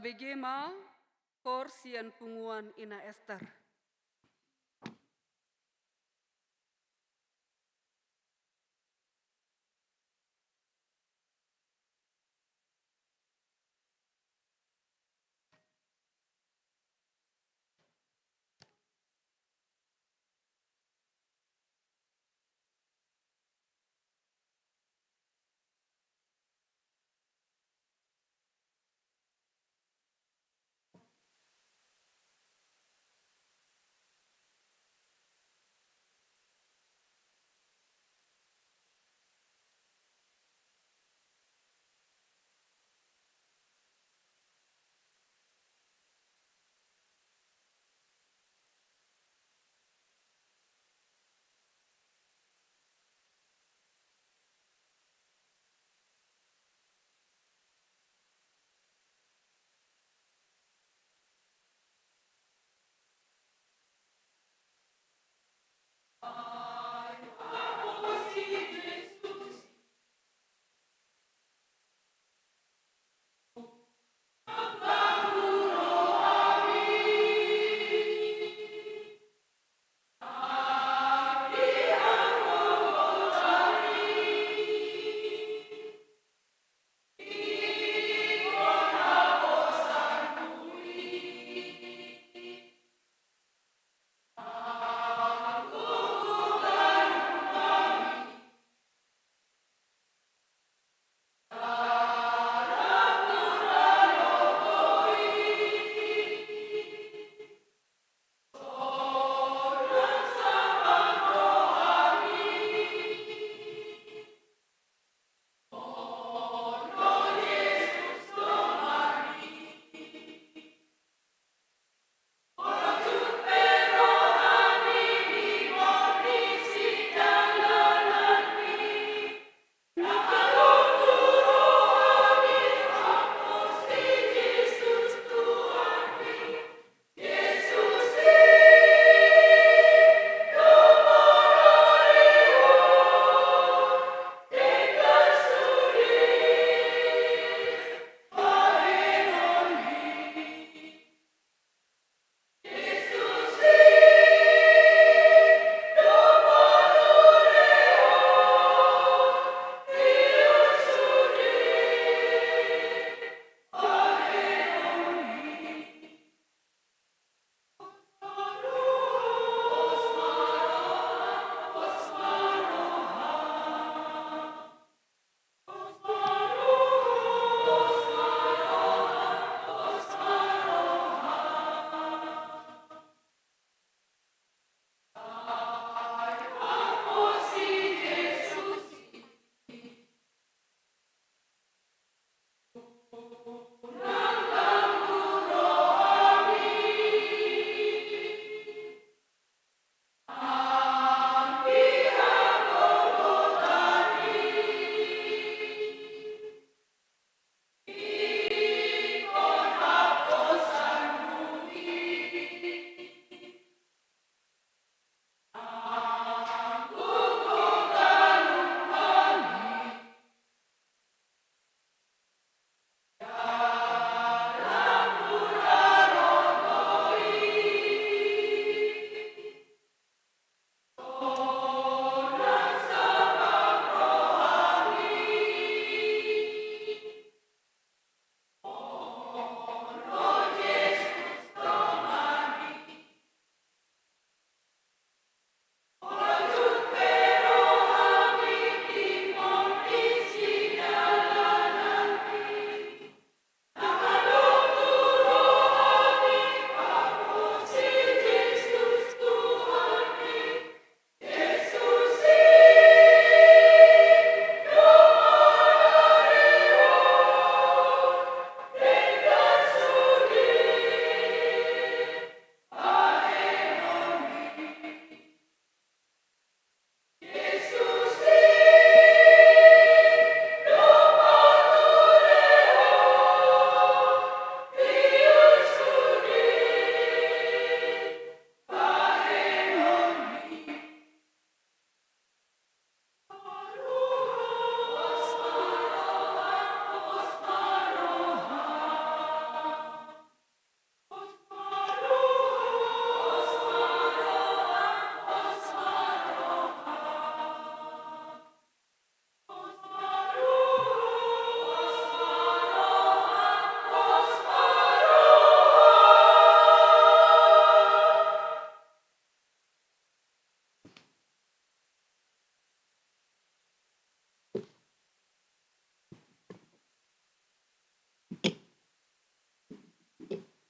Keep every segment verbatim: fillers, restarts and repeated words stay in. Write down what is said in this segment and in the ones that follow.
Tabege ma koor sian punguan Ina Ester.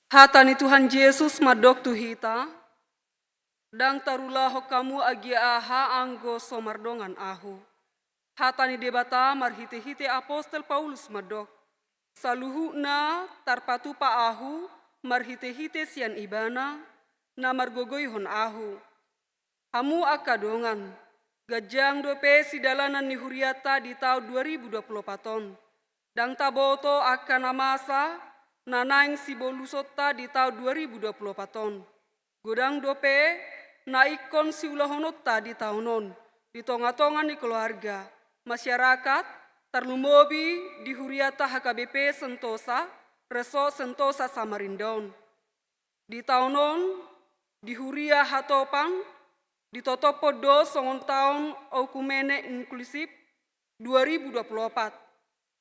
Hata ni Tuhan Jesus mandok tu hita: Ndang tarulahon hamu agia aha anggo so mardongan Ahu. Hata ni Debata marhitehite apostel Paulus mandok: Saluhutna tarpatupa Ahu marhitehite sian Ibana, na margogoihon Ahu. Hamu angka dongan, ganjang dope sidalanan ni hurianta di taon dua ribu dua pulu opat on. Ndang taboto angka na masa na naeng sibolusonta di taon dua ribu dua pulu opat on. Godang dope na ingkon siulahononta di taon on, di tongatonga ni keluarga, masyarakat, tarlumobi di hurianta H K B P Sentosa, Resort Sentosa Samarinda on. Di taon on, di Huria Hatopan, ditotophon do songon taon oikumene inklusif dua ribu dua pulu opat.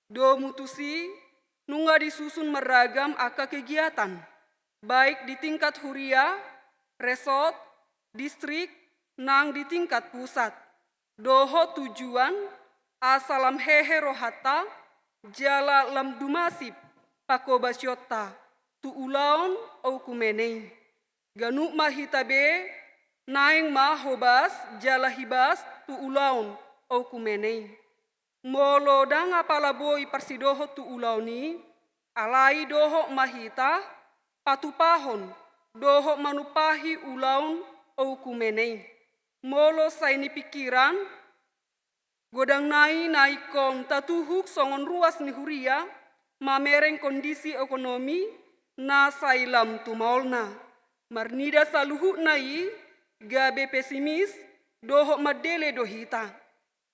Domu tusi, nunga disusun marragam angka kegiatan, baik di tingkat huria, resort, distrik, nang di tingkat pusat. Dohot tujuan, asa lam hehe rohanta, jala lam dumasip panghobasionta tu ulaon oikumene i. Ganup ma hita be, naeng ma hobas jala hibas tu ulaon oikumene i. Molo ndang apala boi parsidohot tu ulaon i, alai dohot ma hita patupahon dohot manumpahi ulaon oikumene i. Molo sai ni pingkiran, godang nai na ingkon tatuhuk songon ruas ni huria, mamereng kondisi ekonomi na sai lam tumaolna. Marnida saluhutna i gabe pesimis dohot mandele do hita.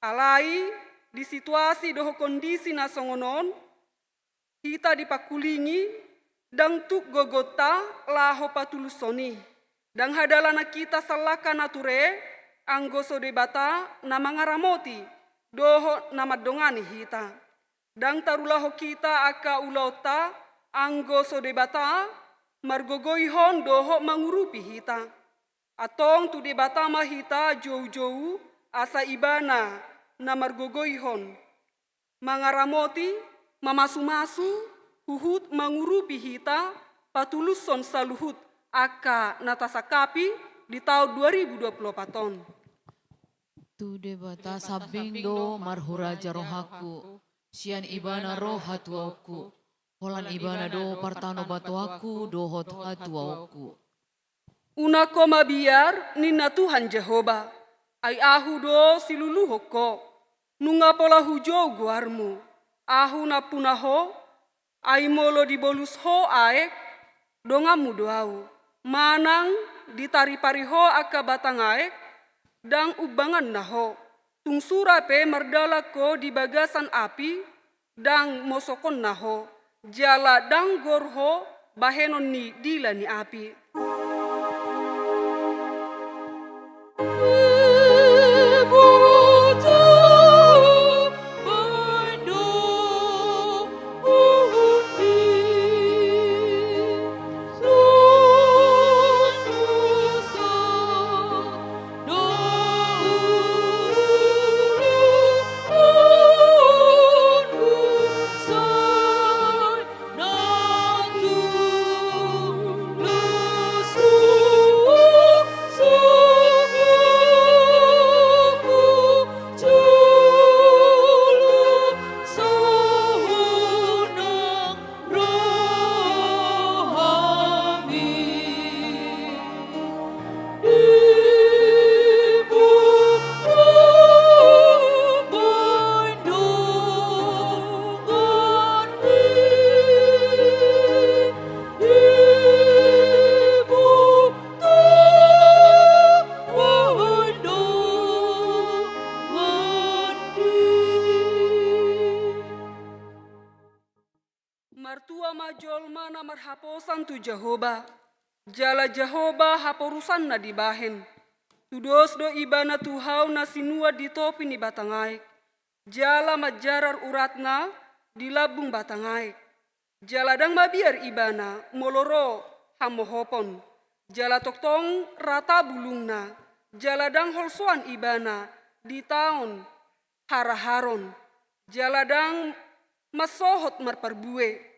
Alai di situasi dohot kondisi na songon on, hita dipangkulingi, ndang tuk gogonta laho patulushon i. Ndang hadalanan hita sallangka na ture, anggo so Debata na mangaramoti dohot na mandongani hita. Ndang tarulahon hita angka ulaonta, anggo so Debata margogoihon dohot mangurupi hita. Antong tu Debata ma hita joujou, asa Ibana na margogoihon, mangaramoti, mamasumasu, huhut mangurupi hita, patulushon saluhut angka na tasangkapi di taon dua ribu dua pulu opat on. Tu Debata sambing do marhuraja rohangku, sian Ibana ro hatuaonku, holan Ibana do partanobatoanku dohot hatuaonku. Unang ho mabiar, ninna Tuhan Jahowa, ai Ahu do siluluhon ho. Nunga pola hujou goarmu, Ahu nampuna ho, ai molo dibolus ho aek, donganmu do Ahu. Manang ditaripari ho angka batang aek, ndang umbanganna ho. Tung sura pe mardalan ho di bagasan api, ndang mosokonna ho, jala ndang gor ho bahenon ni dila ni api. Martua ma jolma na marhaposan tu Jahowa, jala Jahowa haporusanna dibahen. Tudos do Ibana tu hau na sinuan di topi ni batang aek, jala manjarar uratna di lambung batang aek. Jala ndang mabiar Ibana molo ro hamohopon, jala tongtong rata bulungna, jala ndang holsoan Ibana di taon haraharon, jala ndang mansohot marparbue.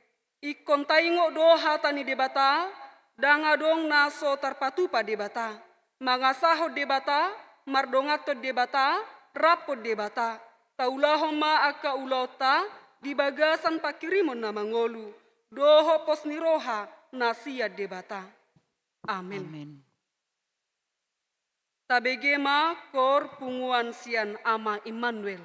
Ingkon taingot do hata ni Debata, ndang adong na so tarpatupa Debata. Mangasahon Debata, mardonganhon Debata, raphon Debata. Taulahon ma angka ulaonta di bagasan panghirimon na mangolu, dohot pos ni roha na sian Debata. Amen. Amen. Tabege ma koor punguan sian Ama Immanuel.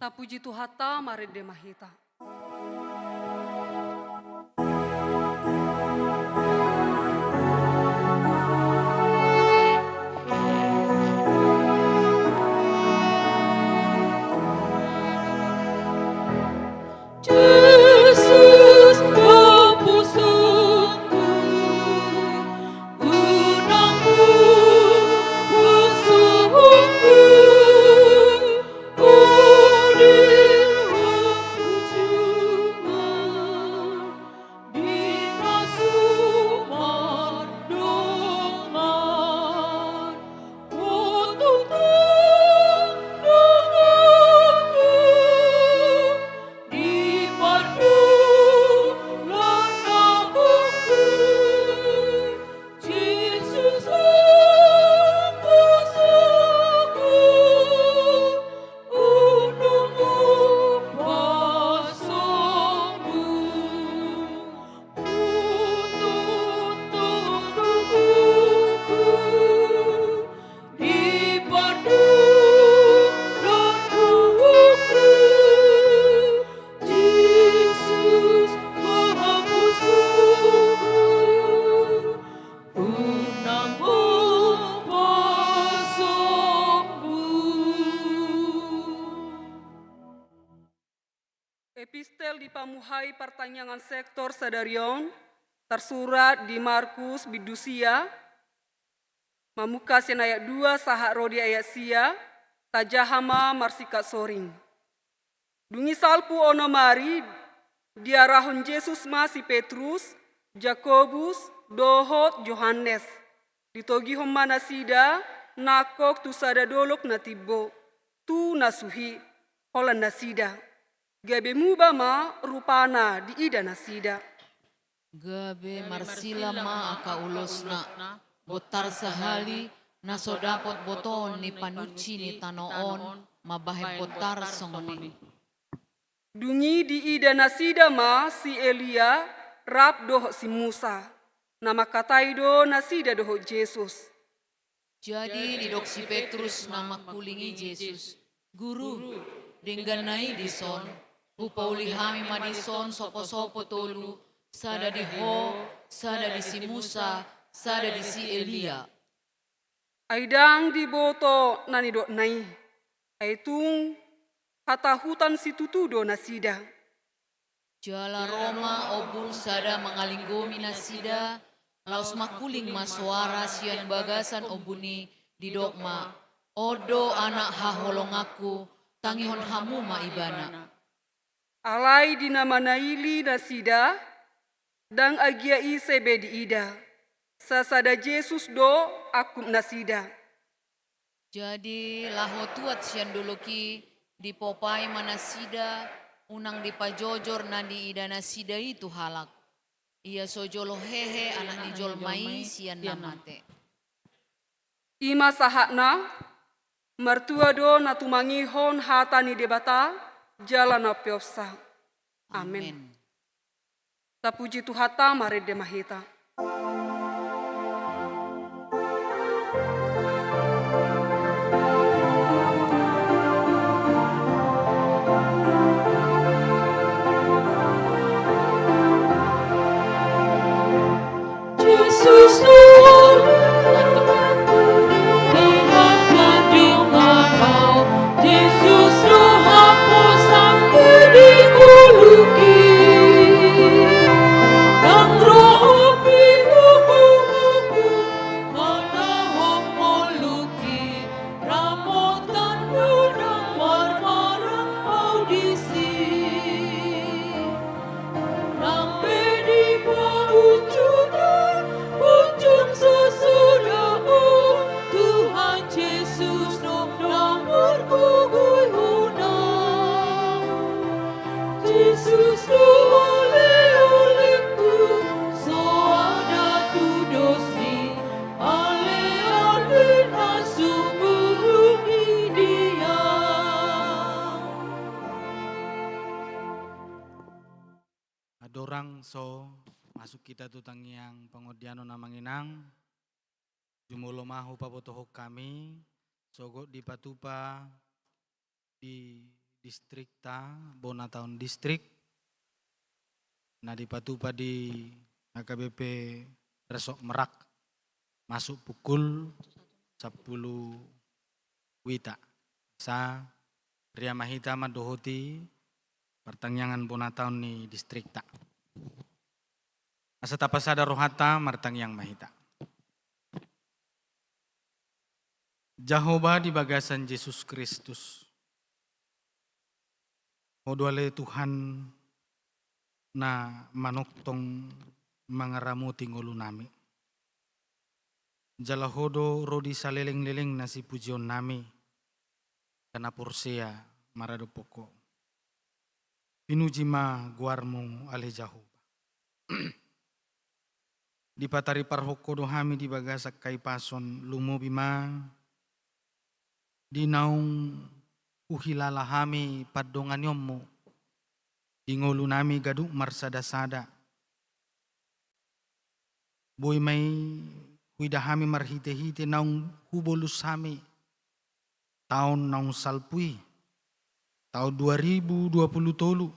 Tapuji Tuhanta, marende ma hita. Jesus, haposanku, unang huposanghon Ho, uli hujungan di na so mardongan. Ho tu tondonganku, di pardolananku, Jesus, haposanghon Ho, unang hupasombunghon. Ho tu tondonganku, di pardolananku, Jesus, haposanghon Ho, unang hupasombunghon. Epistel dipamuhai partangiangan sektor sadari on, tarsurat di Markus bindu sia, mamungka sian ayat dua sahat ro di ayat sia, tajaha ma marsingkat soring. Dung i salpu onom ari, diarahon Jesus ma si Petrus, Jakobus, dohot Johannes. Ditogihon ma nasida nangkok tu sada dolok na timbo, tu na suhi, holan nasida. Gabe muba ma rupana diida nasida. Gabe marsila ma angka ulosna, bontar sahali na so dapot botoon ni panunsi ni tano on mambahen bontar songon i. Dung i diida nasida ma si Elia rap dohot si Musa, na mangkatai do nasida dohot Jesus. Jadi didok si Petrus na mangkuling i Jesus, Guru, dengganna i dison, hupauli hami ma dison sopo-sopo tolu, sada di Ho, sada di si Musa, sada di si Elia. Ai ndang diboto na nidokna i, ai tung hatahutan situtu do nasida. Jala ro ma ombun sada mangalinggomi nasida, laos mangkuling ma soara sian bagasan ombun i, didok ma, On do Anak haholonganku, tangihon hamu ma Ibana. Alai di na manaili nasida, ndang agia ise be diida, sasada Jesus do angkup nasida. Jadi laho tuat sian dolok i, dipopai ma nasida, unang dipajojor na diida nasida i tu halak. Ia so jolo hehe Anak ni jolma i sian na mate. I ma sahatna. Martua do na tumangihon hata ni Debata jala na umpeopsa. Amen. Amen. Tapuji Tuhanta, marende ma hita. Jesus, Tuhan, Tuhan, Tuhan, Tuhan, Jesus, Tuhan, Tuhan, Tuhan, Tuhan, Tuhan, Tuhan, Tuhan, Tuhan, Ramot tangan nang marmarang audisi. Nang pe di paujungan, ujung sesudah, Tuhan Jesus nang margogoi hona. Jesus do ole-olengku, soada tudos ni ale-ale na sumurung di dia. Andorang so masuk hita tu tangiang pangondianon, Amang Inang, jumolo ma hupabotohon hami, sogot dipatupa di distrikta, Bona Taon Distrik, na dipatupa di H K B P Resort Merak, masuk pukul sampulu wita. Asa ria ma hita mandohoti partangiangan bona taon ni distrikta. Asa tapasada rohanta, martangiang ma hita. Jahowa di bagasan Jesus Kristus, Ho do ale Tuhan na manongtong mangaramoti ngolunami. Jala Ho do ro di salelenglelengna sipujionnami, angka na porsea maradophon Ho. Pinuji ma goarMu ale Jahowa. Dipataripar Ho do hami di bagasan hahipason, lumobi ma di naung huhilala hami pandonganionMu di ngolunami ganup marsadasada. Boi ma i huida hami marhitehite naung hubolus hami taon naung salpu i, taon dua ribu dua pulu tolu.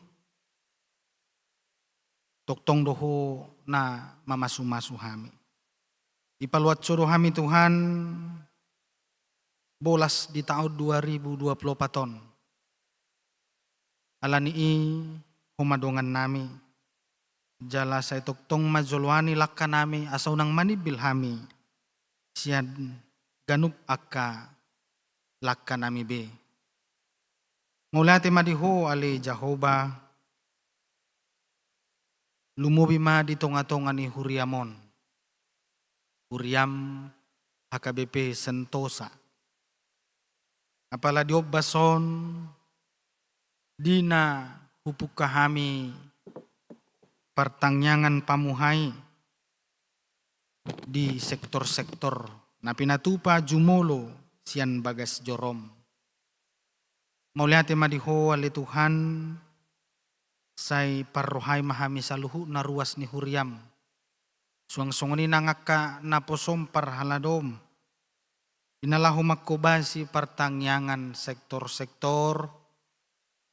Tongtong do Ho na mamasumasu hami. Dipaluat Ho do hami Tuhan, bolas di taon dua ribu dua pulu opat on. Ala ni i Ho ma dongannami, jala sai tongtong ma joloani langkanami asa unang manimbil hami sian ganup angka langkanami be. Mauliate ma di Ho ale Jahowa, lumobi ma di tongatonga ni huriaM on, huriaM H K B P Sentosa. Apala di ombas on, di na hupungka hami partangiangan pamuhai di sektor-sektor na pinatupa jumolo sian bagas joroM. Mauliate ma di Ho ale Tuhan, sai parrohai ma hami saluhutna ruas ni huriaM. Suang songon i nang angka naposoM parhaladoM, di na laho manghobasi partangiangan sektor-sektor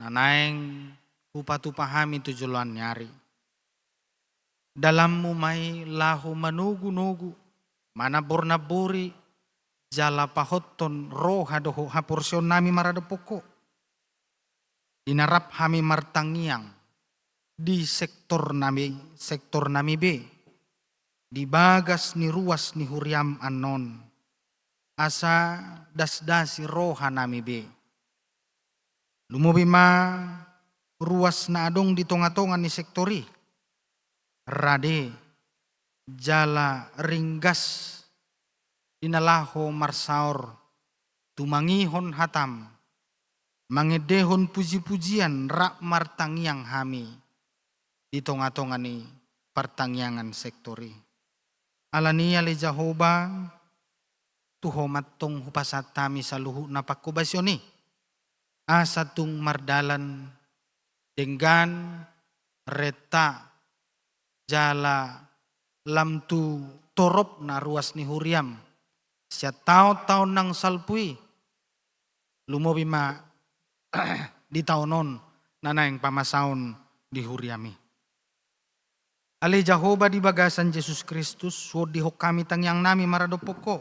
na naeng hupatupa hami tu joloan ni ari. DalanMu ma i laho manogunogu, manambornambori, jala pahothon roha dohot haporseaonnami maradophon Ho. Di na rap hami martangiang di sektornami, sektornami be, di bagas ni ruas ni huriaM annon, asa dasdasi rohanami be. Lumobi ma ruas na adong di tongatonga ni sektor i, rade jala ringgas di na laho marsaor tumangihon hataM, mangendehon pujipujian rap martangiang hami di tongatonga ni partangiangan sektor i. Ala ni i ale Jahowa, tu Ho ma antong hupasahat hami saluhutna panghobasion i, asa tung mardalan denggan, renta, jala lam tu toropna ruas ni huriaM sian taontaon naung salpu i, lumobi ma di taon on na naeng pamasaon di huriaM i. Ale Jahowa di bagasan Jesus Kristus, huondihon hami tangiangnami maradophon Ho,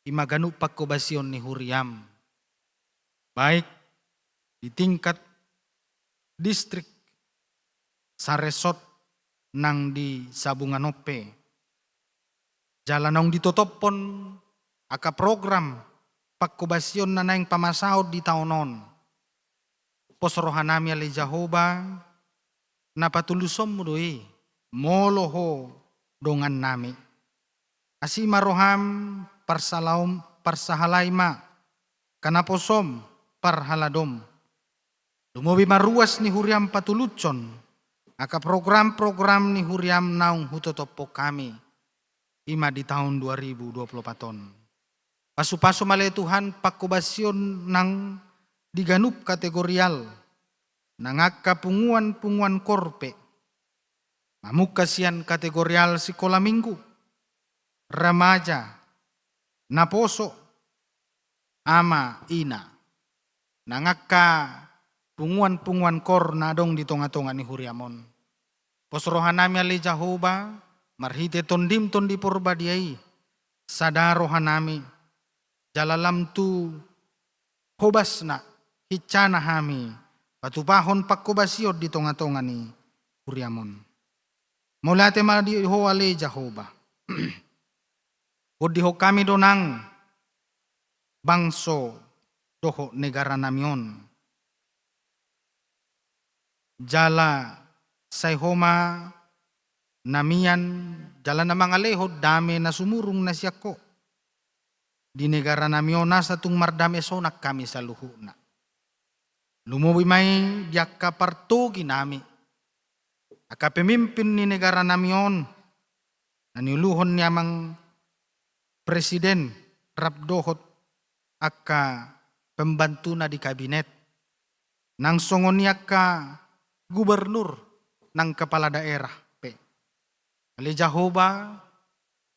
i ma ganup panghobasion ni huriaM, baik di tingkat distrik, saresort nang di sabungan on pe. Jala naung ditotophon angka program panghobasion na naeng pamasaon di taon on. Pos rohanami ale Jahowa, na patulusonMu do i, molo Ho dongannami. Asi ma rohaM, parsalaom, parsahalai ma angka naposoM, parhaladoM. Lumobi ma ruas ni huriaM patulushon angka program-program ni huriaM naung hutotophon hami, i ma di taon dua ribu dua pulu opat on. Pasupasu ma ale Tuhan panghobasion nang di ganup kategorial, nang angka punguan-punguan korpe, mamungka sian kategorial sikola minggu, remaja, naposo, ama, ina. nang angka punguan-punguan koor na adong di tonga-tonga ni huriam on. Pos rohanami ale Jahowa, marhite Tondim Tondi Porbadia i, sada rohanami, jala lam tu hobasna, hinsana hami patupahon panghobasion di tonga-tonga ni huriam on. Mauliate ma di Ho ale Jahowa. Gondihon hami do nang bangso dohot negaranami on. Jala sai Ho ma na mian jala na mangalehon dame na sumurung na sian Ho di negaranami on, asa tung mardame sonang hami saluhutna. Lumobi ma i di angka partoginami, angka pemimpin ni negaranami on, na niuluhon ni amang presiden rap dohot angka pembantuna di kabinet, nang songon i angka gubernur nang kepala daerah pe. Ale Jahowa,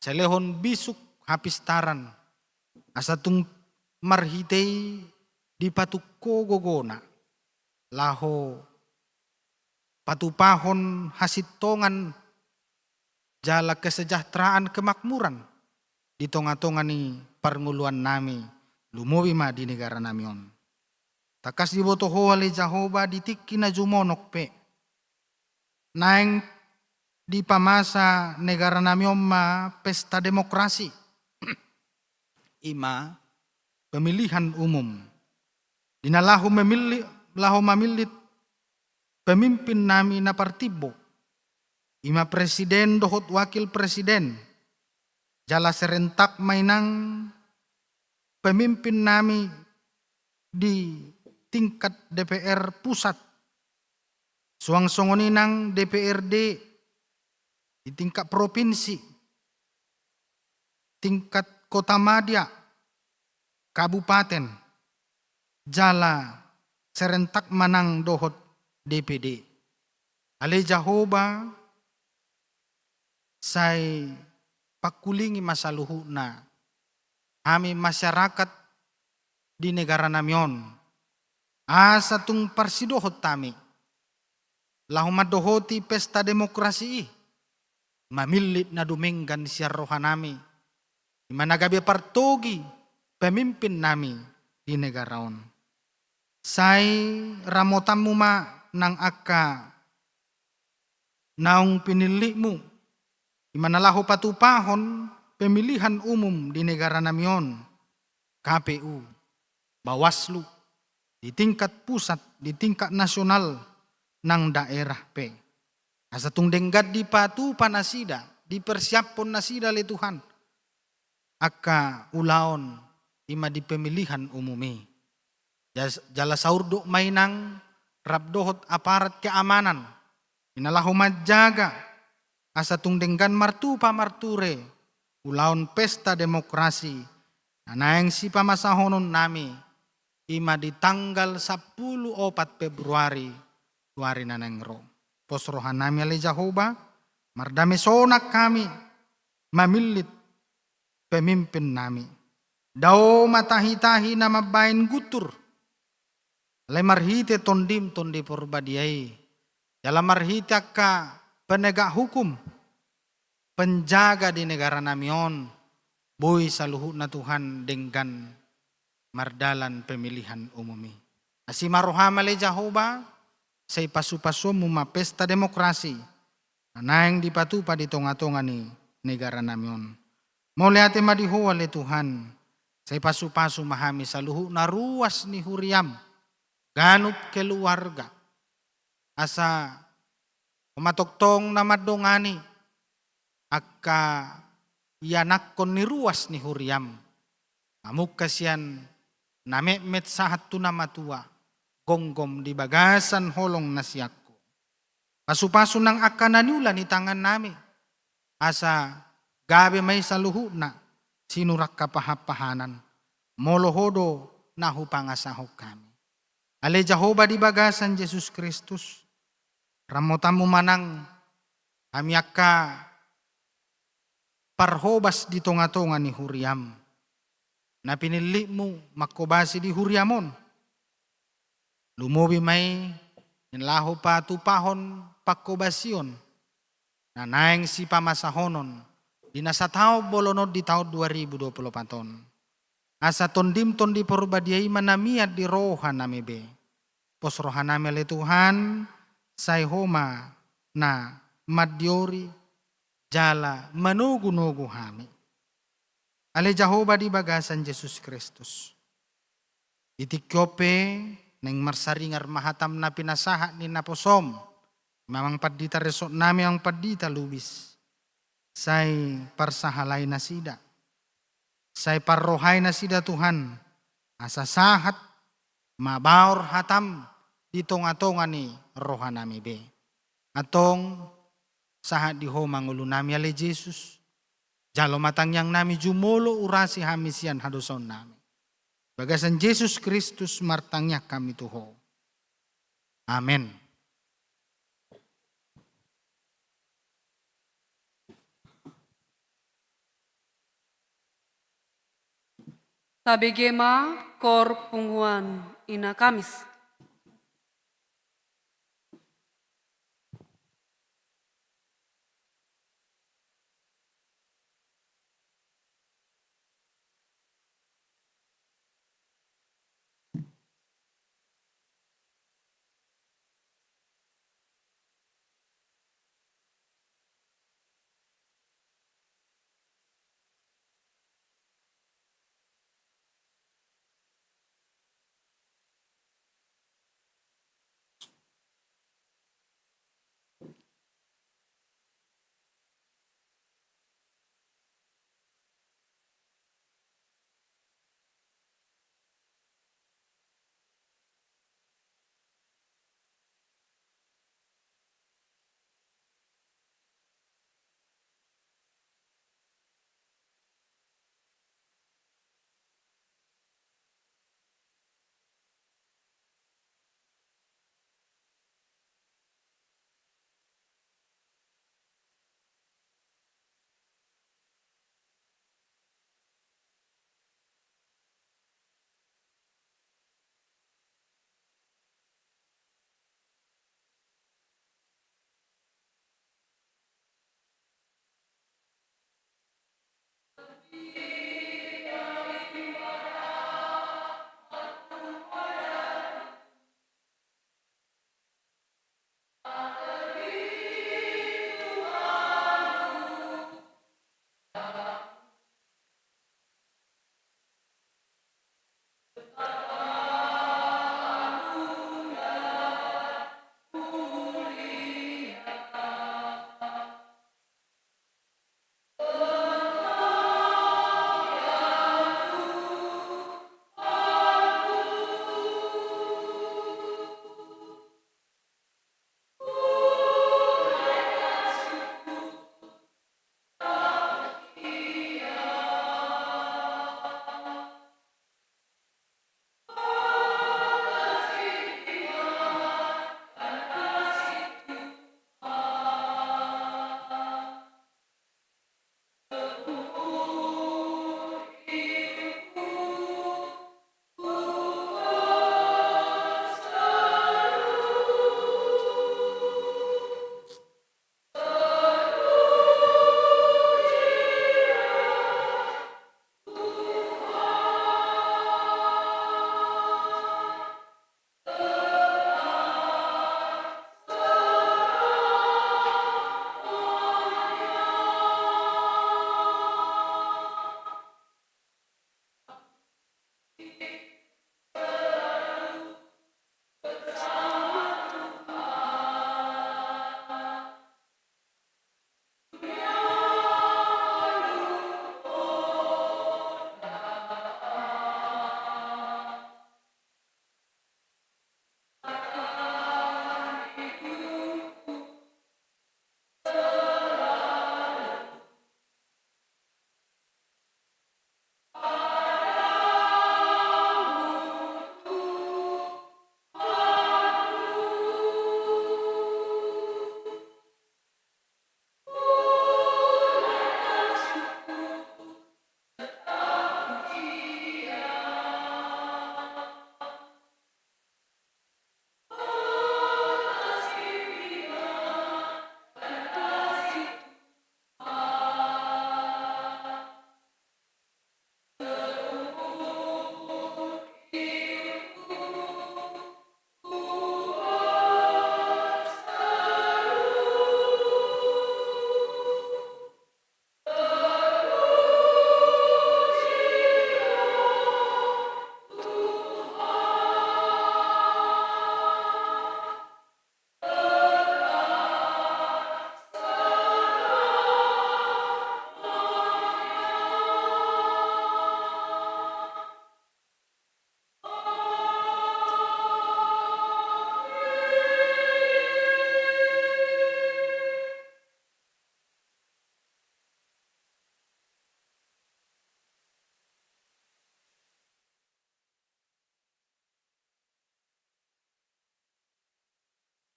sai lehon bisuk hapistaran, asa tung marhite i dipatungko gogona, laho patupahon hasintongan jala kesejahteraan, kemakmuran di tonga-tonga ni parngoluannami, lumobi ma di negaranami on. Tangkas diboto Ho ale Jahowa di tingki na jumonok pe, naeng dipamasa negaranami on ma pesta demokrasi, i ma pemilihan umum, di na laho memilih, laho mamillit pemimpinnami na partimbo, i ma presiden dohot wakil presiden, jala serentak ma i nang pemimpinnami di tingkat D P R pusat, suang songon i nang D P R D di tingkat provinsi, tingkat kota madya, kabupaten, jala serentak ma nang dohot D P D. Ale Jahowa, sai pangkulingi ma saluhutna hami masyarakat di negaranami on, asa tung parsidohot hami laho mandohoti pesta demokrasi i, mamillit na dumenggan sian rohanami, i ma na gabe partogi pemimpinnami di negara on. Sai ramotanmu ma nang angka naung pinillitmu, i ma na laho patupahon pemilihan umum di negaranami on, K P U, Bawaslu, di tingkat pusat, di tingkat nasional, nang daerah pe. Asa tung denggan dipatupa nasida, dipersiaphon nasida ale Tuhan, angka ulaon i ma di pemilihan umum i. Jas-, jala saurduk ma i nang rap dohot aparat keamanan, i na laho manjaga, asa tung denggan martupa marture ulaon pesta demokrasi na naeng sipamasahononnami, i ma di tanggal sampulu opat Februari, tu ari na naeng ro. Pos rohanami ale Jahowa, mardame sonang hami mamillit pemimpinnami. Dao ma tahi-tahi na mambahen guntur, alai marhite Tondim Tondi Porbadia i, jala marhite angka penegak hukum, penjaga di negaranami on, boi saluhutna Tuhan denggan mardalan pemilihan umum i. Asi ma roham ale Jahowa, sai pasu-pasuonmu ma pesta demokrasi na naeng dipatupa di tonga-tonga ni negaranami on. Mauliate ma di Ho ale Tuhan, sai pasu-pasu ma hami saluhutna ruas ni huriam, ganup keluarga, asa Ho ma tongtong na mandongani angka ianakhon ni ruas ni huriam, mamungka sian na metmet sahat tu na matua, gomgom di bagasan holong na sian Ho. Pasu-pasu nang angka na niula ni tangannami, asa gabe ma i saluhutna sinur angka pahan-pahanan, molo Ho do na hupangasahon hami. Ale Jahowa di bagasan Jesus Kristus, ramotanmu ma nang hami angka parhobas di tonga-tonga ni huriam, na pinillitmu manghobasi di huriam on, Lumobi ma i, laho patupahon pangkobasion na naeng sipamasahonon di na sataon bolon on di taon dua ribu dua puluh empat on. Asa Tondim Tondi Parbadia i ma na mian di rohanami be. Pos rohanami ale Tuhan, sai Ho ma na mandiori jala manogunogu hami. Ale Jahowa di bagasan Jesus Kristus. Di tingki on pe naeng marsaringar ma hatam na pinasahat ni naposom, Amang Pandita Resort nami, Amang Pandita Lubis. Sai parsahalai nasida. Sai parrohai nasida Tuhan. Asa sahat mabaor hatam di tongatonga ni rohanami be. Antong sahat di Ho ma ngolunami ale Jesus. Jalo ma tangiangnami, jumolo urasi hami sian hadosaonnami. Bagasan Jesus Kristus martangiang hami tu Ho. Amen. Tabege ma kor punguan Ina Kamis.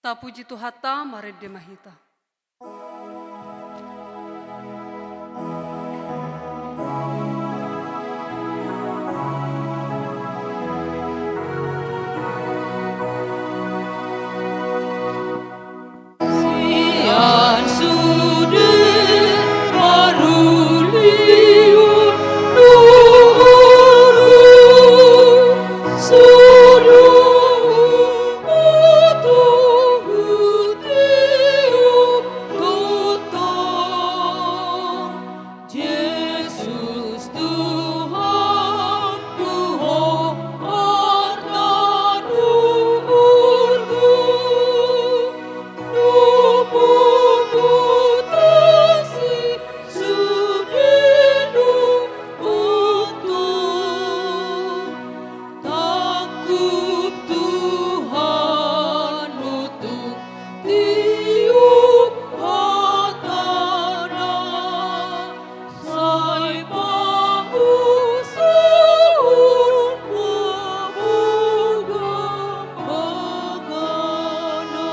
Tapuji Tuhanta, marende ma hita. Sian sude parulion nuaeng, sude hutohu tiop tongtong. Jesus Tuhan, Tuhan arta nuhurhu, nuhurhu tasi sude nuhurhu. Tangkup Tuhan untuk tiop hatana, sai pamusahon ma bagabagana.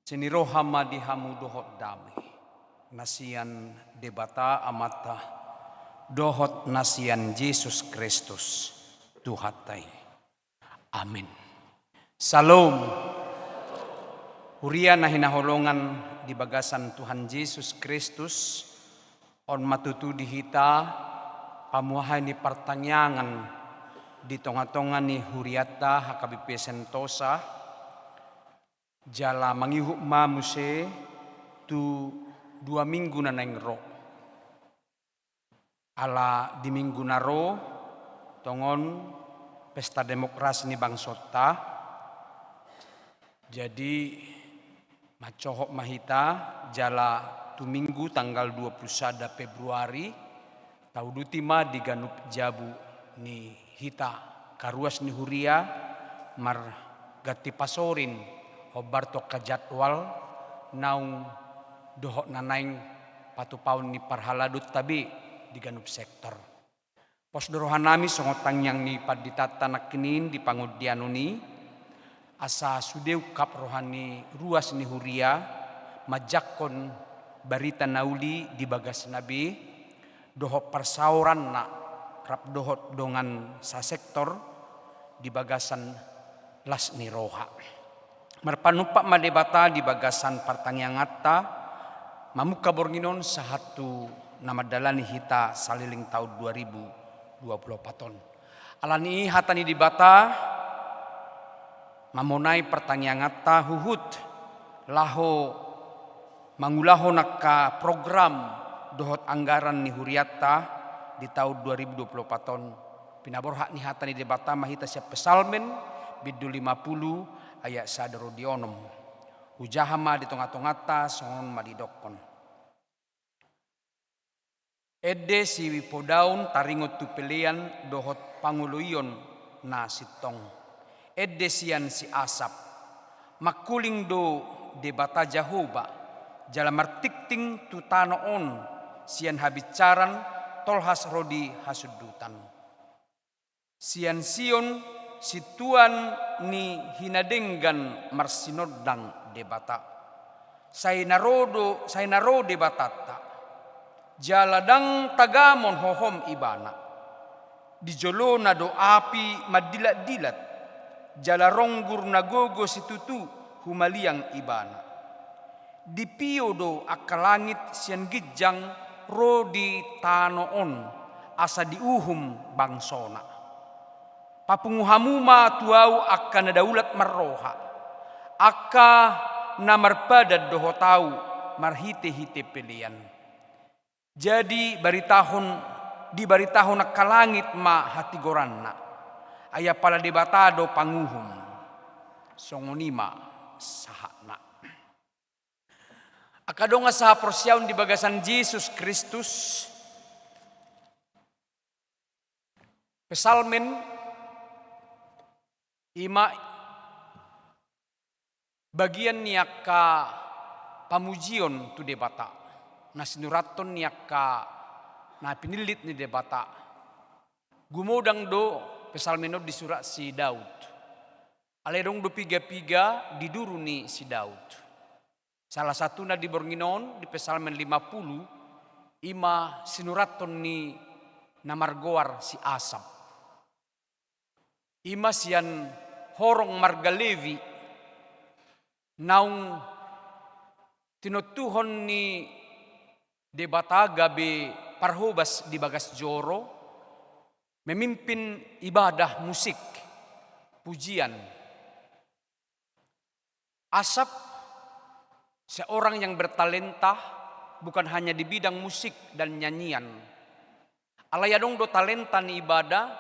Asi ni roha ma di hamu dohot dame, na sian Debata Amanta, dohot na sian Jesus Kristus, Tuhanta i. Amin. Syalom. Huria na hinaholongan di bagasan Tuhan Jesus Kristus, on ma tutu di hita pamuhai ni partangiangan di tongatonga ni hurianta H K B P Sentosa, jala mangihut ma muse tu dua minggu na naeng ro. Ala di minggu na ro, tongon pesta demokrasi ni bangsonta. Jadi, mansohot ma hita, jala tu minggu tanggal dua puluh sada Februari, tauduti ma di ganup jabu ni hita, karuas ni huria, marganti pasorin, hombar tu angka jadwal, naung dohot na naeng patupaon ni parhalado tabe di ganup sektor. Pos do rohanami songon tangiang ni panditanta nangkining di pangondianon i, asa sude ungkap roha ni ruas ni huria, manjangkon barita na uli di bagasna be, dohot parsaoranna, rap dohot dongan sasektor di bagasan las ni roha. Marpanumpak ma Debata di bagasan partangianganta, mamungka borngin on sahat tu na mandalani hita saleleng taon dua ribu dua puluh opat on. Alani i hata ni Debata, mamonai partangianganta huhut, laho mangulahon angka program dohot anggaran ni hurianta di taon dua ribu dua puluh opat on. Pinaborhat ni hata ni Debata ma hita sian Psalmen, bindu lima puluh, ayat sada ro di onom. Hujaha ma di tongatonganta, songon on ma didokkon. Ende sipodaon taringot tu pelean dohot pangoloion na sintong. Ende sian si Asap. Mangkuling do Debata Jahowa, jala martingting tu tano on sian habinsaran tolhas ro di hasundutan. Sian Sion, sintuan ni hinadenggan marsinondang Debata. Sai na ro do, sai na ro Debatanta. Jala ndang tagamon hohom Ibana. Di jolona do api mandilatdilat. Jala ronggur na gogo situtu humaliang Ibana. Dipio do angka langit sian ginjang ro di tano on, asa diuhum bangsona. Papungu hamu ma tu Ahu angka na daulat marroha, angka na marpadan dohot Ahu marhitehite pelean. Jadi baritahon, dibaritahon angka langit ma hatigoranna. Ai apala Debata do panguhum. Songon i ma sahatna. Angka dongan sahaporseaon di bagasan Jesus Kristus, Psalmen i ma bagian ni angka pamujion tu Debata, na sinurathon ni angka na pinillit ni Debata. Gumodang do Psalmen on disurat si Daud. Alai adong do piga-piga di duru ni si Daud. Salah satuna di borngin on, di Psalmen lima puluh, i ma sinurathon ni na margoar si Asap. I ma sian horong marga Lewi, naung tinontuhon ni Debata gabe parhobas di bagas joro, memimpin ibadah musik, pujian. Asap seorang yang bertalenta bukan hanya di bidang musik dan nyanyian. Alai adong do talenta ni ibana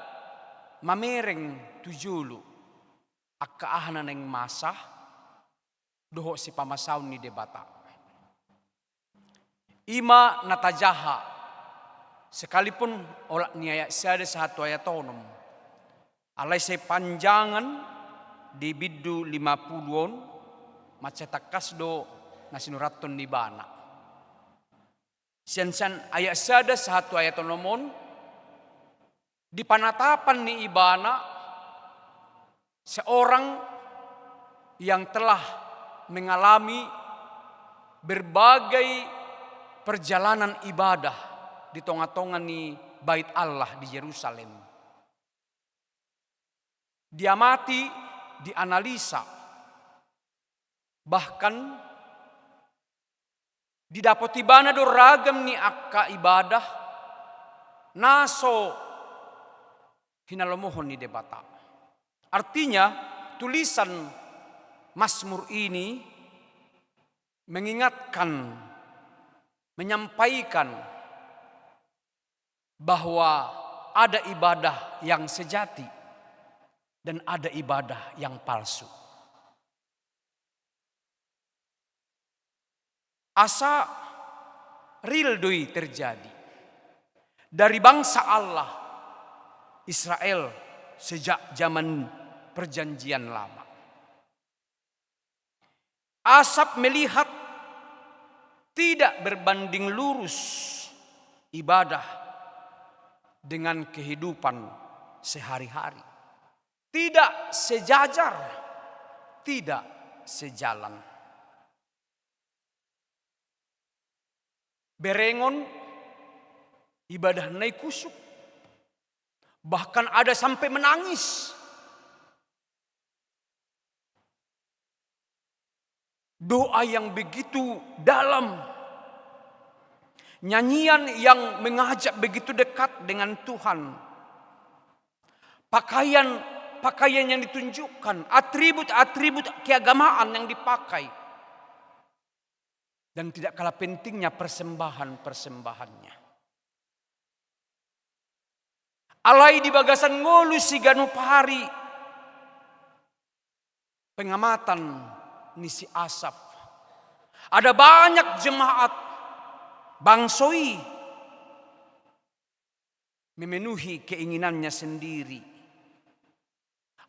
mamereng tu jolo angka aha na naeng masa dohot sipamasaon ni Debata. I ma na tajaha, sekalipun olat ni ayat sada sahat tu ayat onom. Alai sai panjangan di bindu lima puluh on, mansai tangkas do na sinurathon ni ibana. Sian, sian ayat sada sahat tu ayat onom on, di panatapan ni ibana seorang yang telah mengalami berbagai perjalanan ibadah di tonga-tonga ni Bait Allah di Jerusalem. Diamati, dianalisa, bahkan didapot ibana do ragam ni angka ibadah na so hinalomohon ni Debata. Artinya, tulisan Mazmur ini mengingatkan, menyampaikan bahwa ada ibadah yang sejati dan ada ibadah yang palsu. Asa real do i terjadi dari bangsa Allah Israel sejak zaman Perjanjian Lama. Asap melihat tidak berbanding lurus ibadah dengan kehidupan sehari-hari. Tidak sejajar, tidak sejalan. Berengon ibadahna i kusuk. Bahkan ada sampai menangis. Doa yang begitu dalam. Nyanyian yang mengajak begitu dekat dengan Tuhan. Pakaian, pakaian yang ditunjukkan, atribut-atribut keagamaan yang dipakai. Dan tidak kalah pentingnya persembahan-persembahannya. Alai di bagasan ngolu siganup ari pengamatan ni si Asap, ada banyak jemaat bangso i memenuhi keinginannya sendiri.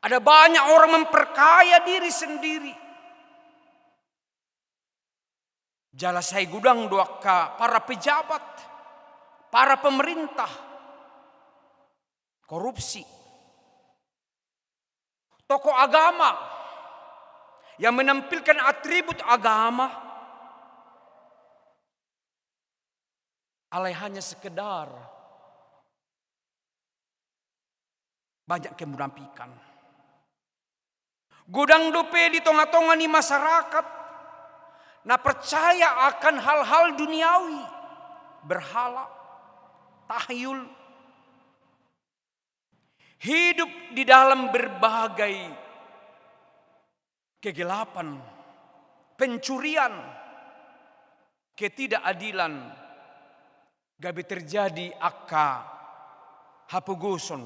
Ada banyak orang memperkaya diri sendiri. Jala sai godang do angka para pejabat, para pemerintah, korupsi. Tokoh agama yang menampilkan atribut agama, alai hanya sekedar banyak kemunafikan. Godang dope di tonga-tonga ni masyarakat na percaya akan hal-hal duniawi, berhala, tahyul, hidup di dalam berbagai kegelapan, pencurian, ketidakadilan, gabe terjadi angka hapogoson,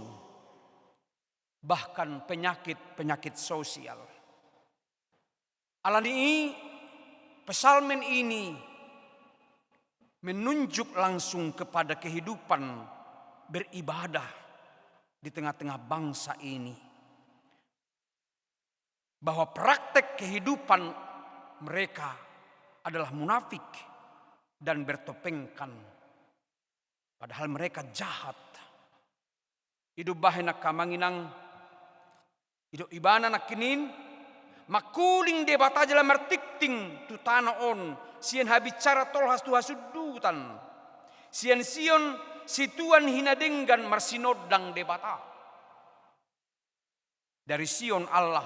bahkan penyakit-penyakit sosial. Alani i, Psalmen ini menunjuk langsung kepada kehidupan beribadah di tengah-tengah bangsa ini, bahwa praktek kehidupan mereka adalah munafik dan bertopengkan, padahal mereka jahat. I do umbahen, angka amang inang, Jok ibana nangkining mangkuling Debata jala martingting tu tano on sian habicara tolhas tu hasundutan, sian Sion situan hinadenggan marsinondang Debata. Dari Sion Allah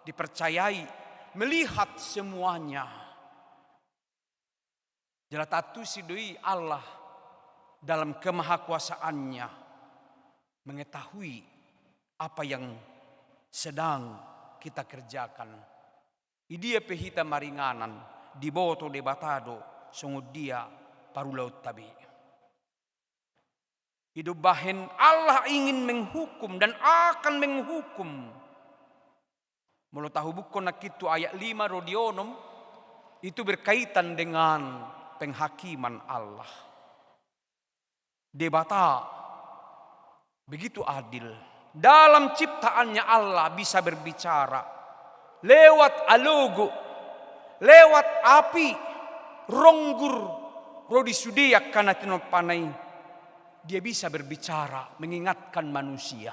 dipercayai melihat semuanya. Jala taantusi do i Allah dalam kemahakuasaannya mengetahui apa yang sedang kita kerjakan. Di dia pe hita maringanan, diboto Debata do songon dia parulaonta be. Ido umbahen Allah ingin menghukum dan akan menghukum. Molo tahubukkon nangkin tu ayat lima ro di onom, itu berkaitan dengan penghakiman Allah. Debata begitu adil. Dalam ciptaannya Allah bisa berbicara lewat alogo, lewat api, ronggur, ro di sude angka na tinompana i. Dia bisa berbicara, mengingatkan manusia.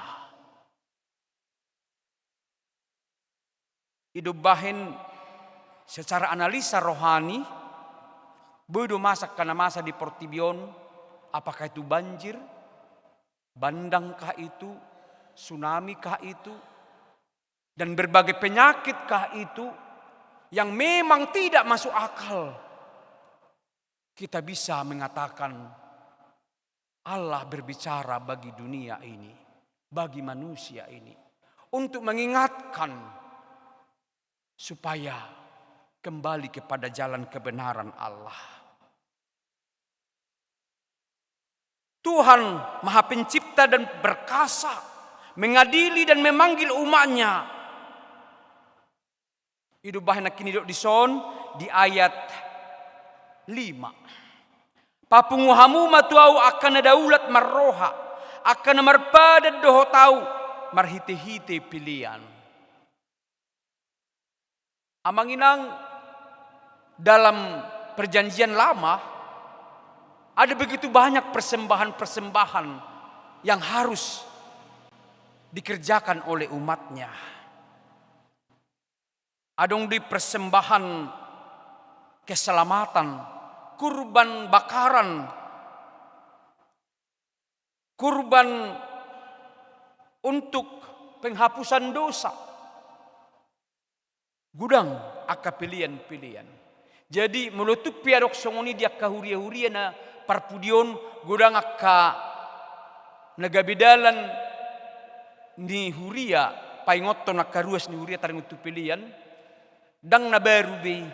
Ido umbahen secara analisa rohani, boi do masa angka na masa di portibi on, apakah itu banjir, bandang kah itu, tsunami kah itu, dan berbagai penyakit kah itu yang memang tidak masuk akal. Kita bisa mengatakan, Allah berbicara bagi dunia ini, bagi manusia ini, untuk mengingatkan supaya kembali kepada jalan kebenaran Allah. Tuhan Maha Pencipta dan perkasa, mengadili dan memanggil umatnya. Ido umbahen nangkin didok dison di ayat lima. Papungu hamu ma tu ahu angka na daulat marroha, angka na marpadan dohot ahu marhitehite pelean. Amang inang, dalam perjanjian lama, ada begitu banyak persembahan-persembahan yang harus dikerjakan oleh umatnya. Adong di persembahan keselamatan, kurban bakaran, kurban untuk penghapusan dosa. Godang angka pelean-pelean. Jadi, molo tung pe adong songon i di angka huria-huria na parpudi on, godang angka na gabe dalan ni huria, paingothon angka ruas ni huria taringot tu pelean, ndang na baru be i,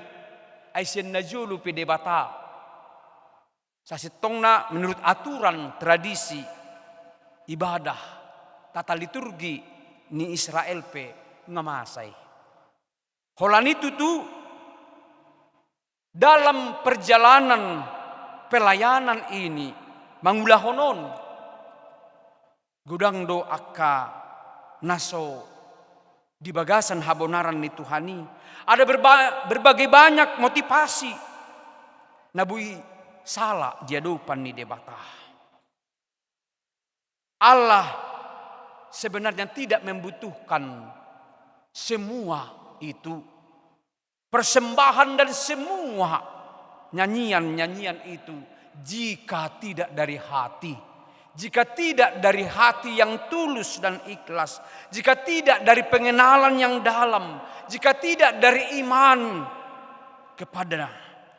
ai sian na jolo pe Debata. Sasintongna menurut aturan tradisi ibadah, tata liturgi ni Israel pe nga masa i. Holan i tutu dalam perjalanan pelayanan ini mangulahon on, godang do angka na so di bagasan habonaran ni Tuhan i. Ada berba-, berbagai banyak motivasi na boi sala di adopan ni Debata. Allah sebenarnya tidak membutuhkan semua itu. Persembahan dan semua nyanyian-nyanyian itu, jika tidak dari hati, jika tidak dari hati yang tulus dan ikhlas, jika tidak dari pengenalan yang dalam, jika tidak dari iman kepada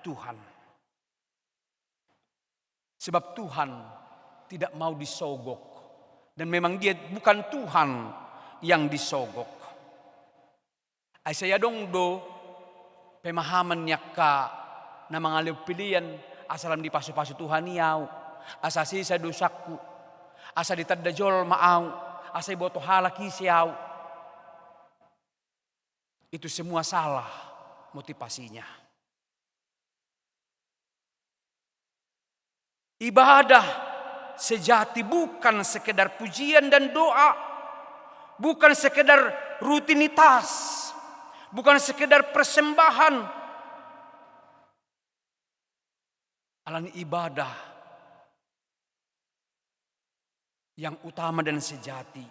Tuhan. Sebab Tuhan tidak mau disogok. Dan memang Dia bukan Tuhan yang disogok. Ai sai adong do pemahaman ni angka na mangalehon pelean, asa lam dipasu-pasu Tuhan i ahu, asa sesa dosangku, asa ditanda jolma ahu, asa diboto halak ise ahu. Itu semua salah motivasinya. Ibadah sejati bukan sekedar pujian dan doa, bukan sekedar rutinitas, bukan sekedar persembahan. Alani ibadah yang utama dan sejati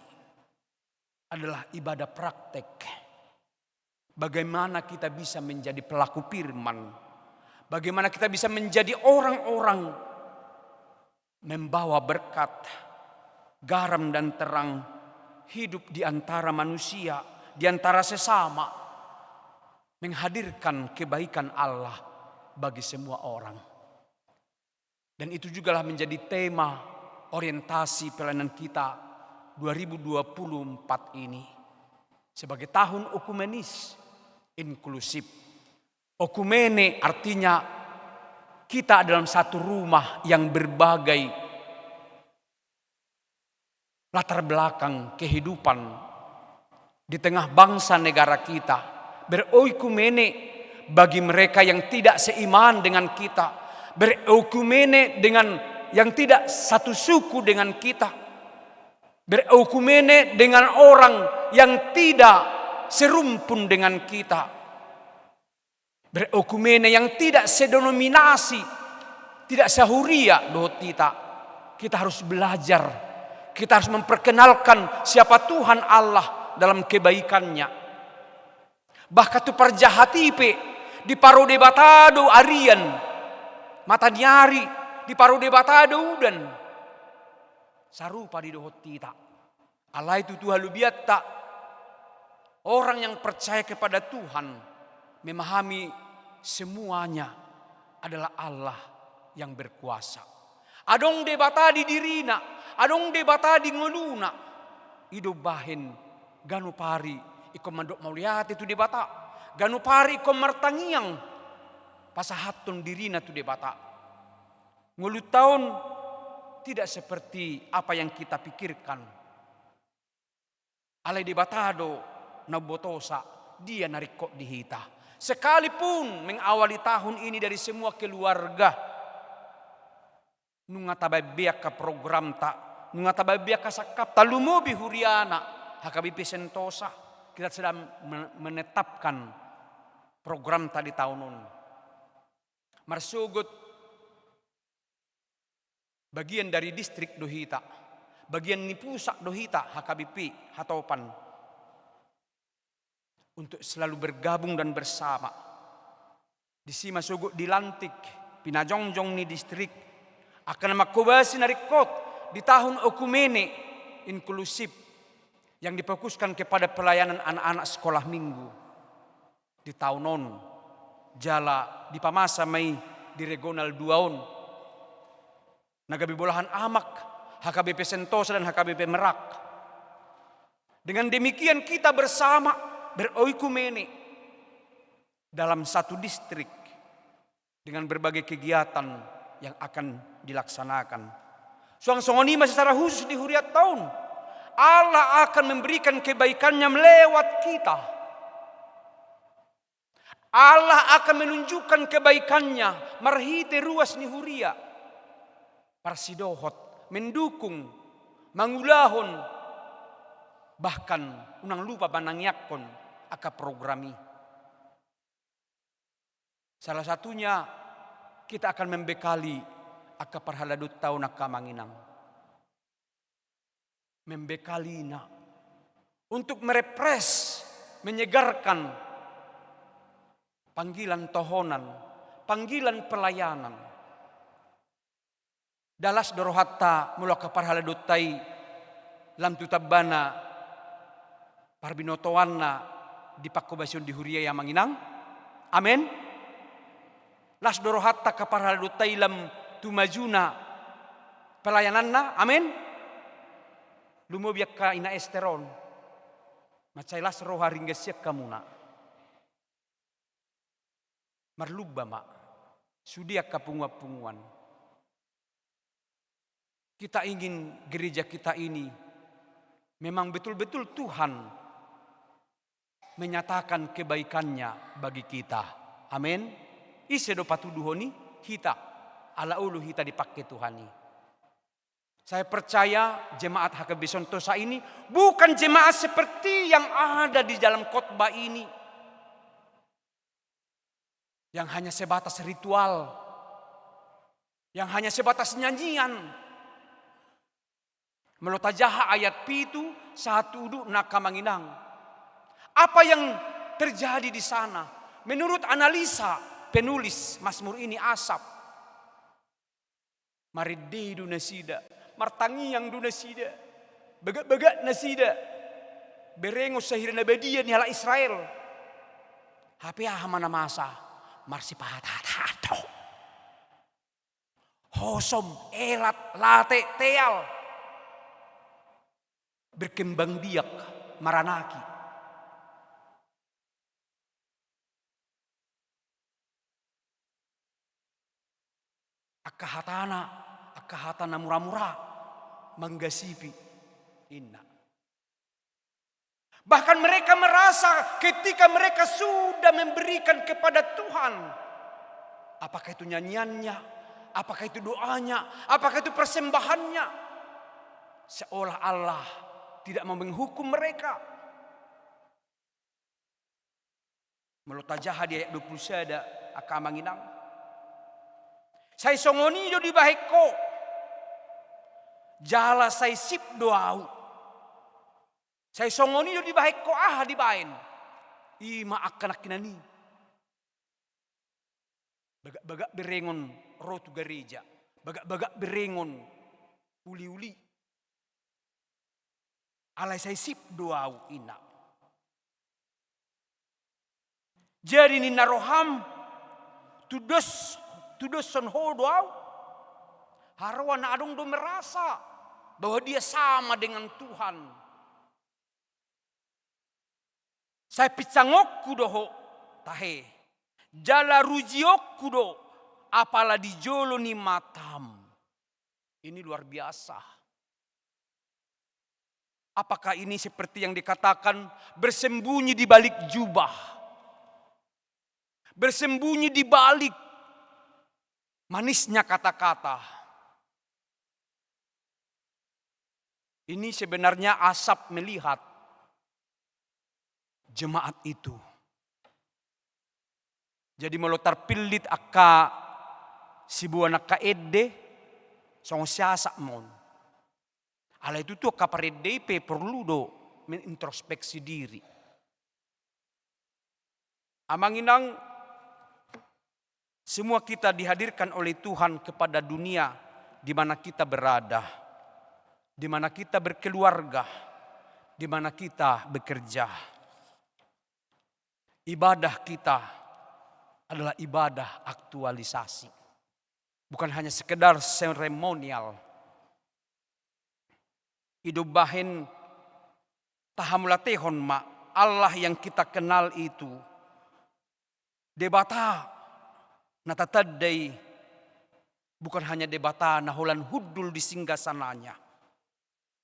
adalah ibadah praktek. Bagaimana kita bisa menjadi pelaku firman? Bagaimana kita bisa menjadi orang-orang membawa berkat, garam dan terang, hidup di antara manusia, di antara sesama, menghadirkan kebaikan Allah bagi semua orang. Dan itu jugalah menjadi tema orientasi pelayanan kita dua ribu dua puluh empat ini, sebagai tahun ekumenis, inklusif. Oikumene artinya kita dalam satu rumah yang berbagai latar belakang kehidupan di tengah bangsa negara kita. Beroikumene bagi mereka yang tidak seiman dengan kita, beroikumene dengan yang tidak satu suku dengan kita, beroikumene dengan orang yang tidak serumpun dengan kita. Beroikumene yang tidak sedenominasi, tidak sehuria dohot hita. Kita harus belajar, kita harus memperkenalkan siapa Tuhan Allah dalam kebaikannya. Bahkan tu parjahat i pe diparo Debata do arian, mataniari, diparo Debata do udan. Sarupa do i dohot hita. Alai tutu halubianta, orang yang percaya kepada Tuhan memahami semuanya adalah Allah yang berkuasa. Adong Debata di dirina, adong Debata di ngoluna. I do umbahen ganup ari ingkon mandok mauliate tu Debata, ganup ari ingkon martangiang, pasahathon dirina tu Debata. Ngolunta on tidak seperti apa yang kita pikirkan. Alai Debata do na umbotosa dia na ringkot di hita. Sekalipun mengawali tahun ini dari semua keluarga, nunga tabaen be angka programta, nunga tabaen be angka sangkapta, lumobi huriana H K B P Sentosa, kita sedang men-, menetapkan programta di taon on. Marsogot bagian dari distrik do hita, bagian ni pusat do hita H K B P Hatopan, untuk selalu bergabung dan bersama. Disi ma sogot dilantik pinajongjong ni distrik angka na manghobasi na ringkot di tahun oikumene inklusif yang difokuskan kepada pelayanan anak-anak sekolah minggu di taon on, jala dipamasa ma i di regional dua on, na gabe bolahan amak, H K B P Sentosa dan H K B P Merak. Dengan demikian kita bersama beroikumene dalam satu distrik dengan berbagai kegiatan yang akan dilaksanakan. Suang songon i ma secara khusus di hurianta on, Allah akan memberikan kebaikannya melewat kita. Allah akan menunjukkan kebaikannya marhite ruas ni huria, parsidohot, mendukung, mangulahon, bahkan unang lupa manangiangkon angka program i. Salah satunya, kita akan membekali angka parhaladonta on, angka amang inang. Membekalina untuk merefresh, menyegarkan panggilan tohonan, panggilan pelayanan. Nda las do rohanta molo angka parhaladonta i lam tu tambana parbinotoanna dipanghobasion di huria i, amang inang? Amen. Las do rohanta angka parhaladonta i lam tu majuna pelayananna? Amen. Lumobi angka ina Ester on, mansai las roha ringgas sian hamuna. Marlumba ma, sude angka punguan-punguan. Kita ingin gereja kita ini memang betul-betul Tuhan menyatakan kebaikannya bagi kita. Amen. Ise do patuduhon i? Hita. Ala olo hita dipangke Tuhan i. Saya percaya jemaat H K B P Sentosa ini bukan jemaat seperti yang ada di dalam khotbah ini, yang hanya sebatas ritual, yang hanya sebatas nyanyian. Molo tajaha ayat pitu sahat tu udutna, angka amang inang, apa yang terjadi di sana? Menurut analisa penulis Mazmur ini, Asap, marende do nasida, martangiang do nasida, bagak-bagak nasida berengon sahira na badia ni halak Israel. Hape aha ma na masa? Marsipahat-hatahon do. Hosom, elat, late, teal. Berkembang biak, maranaki. Angka hatana, angka hata na mura-mura, manggasipi, inna. Bahkan mereka merasa ketika mereka sudah memberikan kepada Tuhan, apakah itu nyanyiannya, apakah itu doanya, apakah itu persembahannya, seolah Allah tidak mau menghukum mereka. Molo tajaha di ayat dua pulu sada, angka amang inang, sai songon i do dibahen Ho, jala sai sip do ahu. Sai songon i do dibahen Ho, aha dibahen? I ma angka nangkinan i. Bagak-bagak berengon ro tu gareja, bagak-bagak berengon uli-uli. Alai sai sip do ahu, inna. Jadi ninna roham, tudos, tudoshon Ho do ahu? Haroa na adong do merasa bahwa dia sama dengan Tuhan. Sai pinsangonku do Ho, tahe, jala rujionku do apala di jolo ni matam. Ini luar biasa. Apakah ini seperti yang dikatakan bersembunyi di balik jubah? Bersembunyi di balik manisnya kata-kata. Ini sebenarnya Asap melihat jemaat itu. Jadi molo tarpillit angka siboan angka ende, songon si Asap ma on. Alai tutu angka parende i pe porlu do mengintrospeksi diri. Amang inang, semua kita dihadirkan oleh Tuhan kepada dunia di mana kita berada, di mana kita berkeluarga, di mana kita bekerja. Ibadah kita adalah ibadah aktualisasi. Bukan hanya sekedar seremonial. I do umbahen tahamauliatehon ma Allah yang kita kenal itu. Debata na tatandai bukan hanya Debata na holan hundul di singgasananya,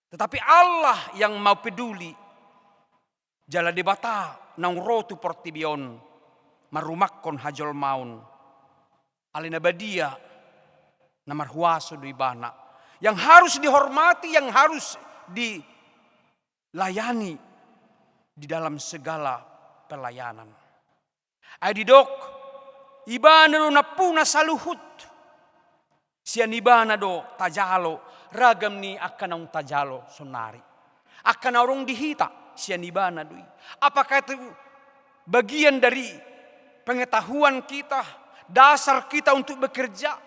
tetapi Allah yang mau peduli. Jala Debata naung ro tu portibi on marumakhon hajolmaon. Alai na badia, na marhuaso do Ibana, yang harus dihormati, yang harus dilayani di dalam segala pelayanan. Ai didok, Ibana do nampuna saluhut. Sian Ibana do tajalo ragam ni angka naung tajalo saonari. Angka na adong di hita, sian Ibana do i. Apakah itu bagian dari pengetahuan kita, dasar kita untuk bekerja?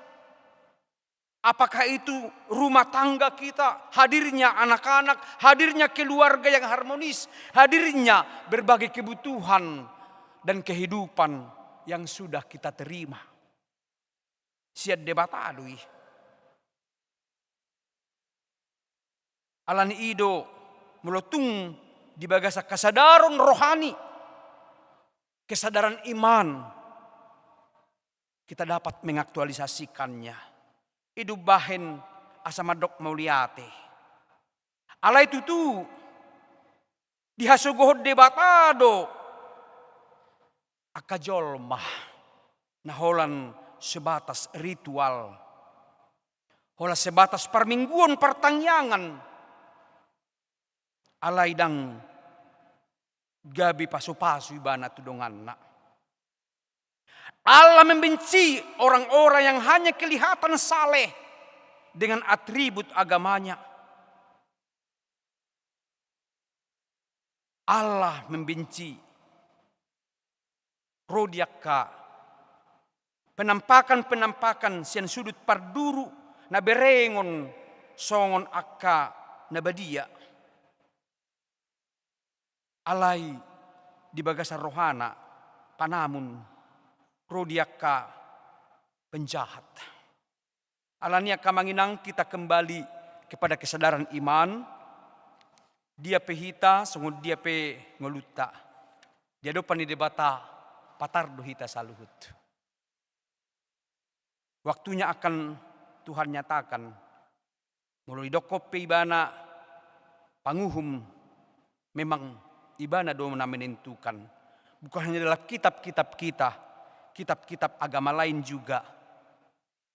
Apakah itu rumah tangga kita, hadirnya anak-anak, hadirnya keluarga yang harmonis, hadirnya berbagai kebutuhan dan kehidupan yang sudah kita terima? Sian Debata do i. Alani i do, molo tung di bagasan kesadaran rohani, kesadaran iman, kita dapat mengaktualisasikannya. I do umbahen asa mandok mauliate. Alai tutu, dihasogohon Debata do angka jolma na holan sebatas ritual, holan sebatas parmingguon, partangiangan, alai ndang gabe pasupasu Ibana tu donganna. Allah membenci orang-orang yang hanya kelihatan saleh dengan atribut agamanya. Allah membenci. Ro di angka penampakan-penampakan sian sudut parduru na berengon songon angka na badia. Alai di bagasan rohana panamun ro di angka penjahat. Alani i angka amang inang, kita kembali kepada kesadaran iman. Dia pe hita, songon dia pe ngolunta, di adopan ni Debata patar do hita saluhut. Waktunya akan Tuhan nyatakan. Molo didokkon pe Ibana panguhum, memang Ibana do na menentukan. Bukan hanya dalam kitab-kitab kita, kitab-kitab agama lain juga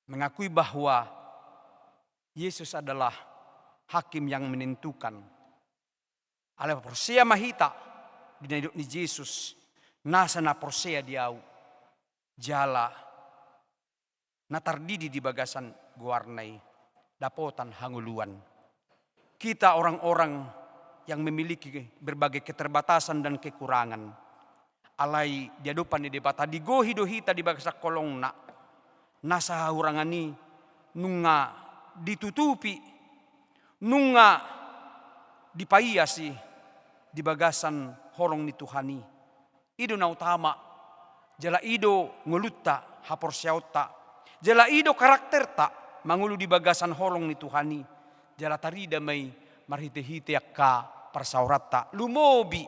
mengakui bahwa Yesus adalah hakim yang menentukan. Alai porsea ma hita di na nidok ni Jesus, nasa na porsea di Ahu, jala na tardidi di bagasan goarna i, dapotan hangoluan. Kita orang-orang yang memiliki berbagai keterbatasan dan kekurangan. Alai di adopan ni Debata digohi do hita di bagasan holongna. Nasa hahurangan i nunga ditutupi, nunga dipaias i di bagasan holong ni Tuhan i. I do na utama, jala i do ngolunta, haporseaonta, jala i do karakterta mangolu di bagasan holong ni Tuhan i, jala tarida ma i marhite-hite angka parsaoranta, lumobi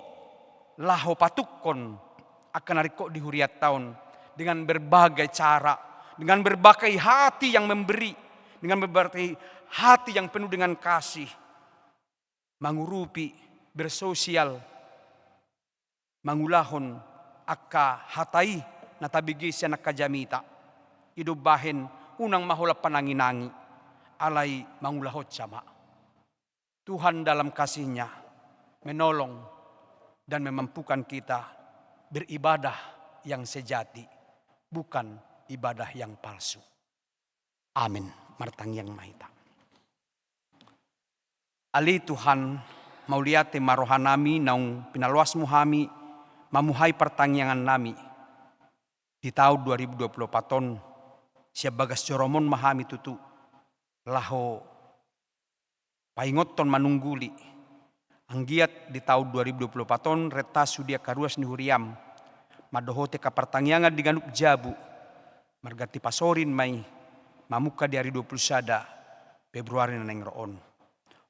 laho patungkon angka na ringkot di hurianta on dengan berbagai cara, dengan berbagai hati yang memberi, dengan berbagai hati yang penuh dengan kasih, mangurupi, bersosial, mangulahon angka hata i na tabege sian angka jamita. I do umbahen unang ma holan panangi-nangi, alai mangulahonsa ma. Tuhan dalam kasih-Nya menolong dan memampukan kita beribadah yang sejati, bukan ibadah yang palsu. Amin. Martangiang ma hita. Ale Tuhan, mauliate ma rohanami naung pinaloas-Mu hami mamuhai partangiangannami di taon dua ribu dua puluh opat on. Sian bagas joroM on ma hami tutu laho paingothon manungguli. Anggiat di taon dua ribu dua puluh opat on renta sude angka ruas ni huriaM mandohoti angka partangiangan di ganup jabu, marganti pasorin ma i mamungka di ari dua puluh sada Februari na naeng ro on.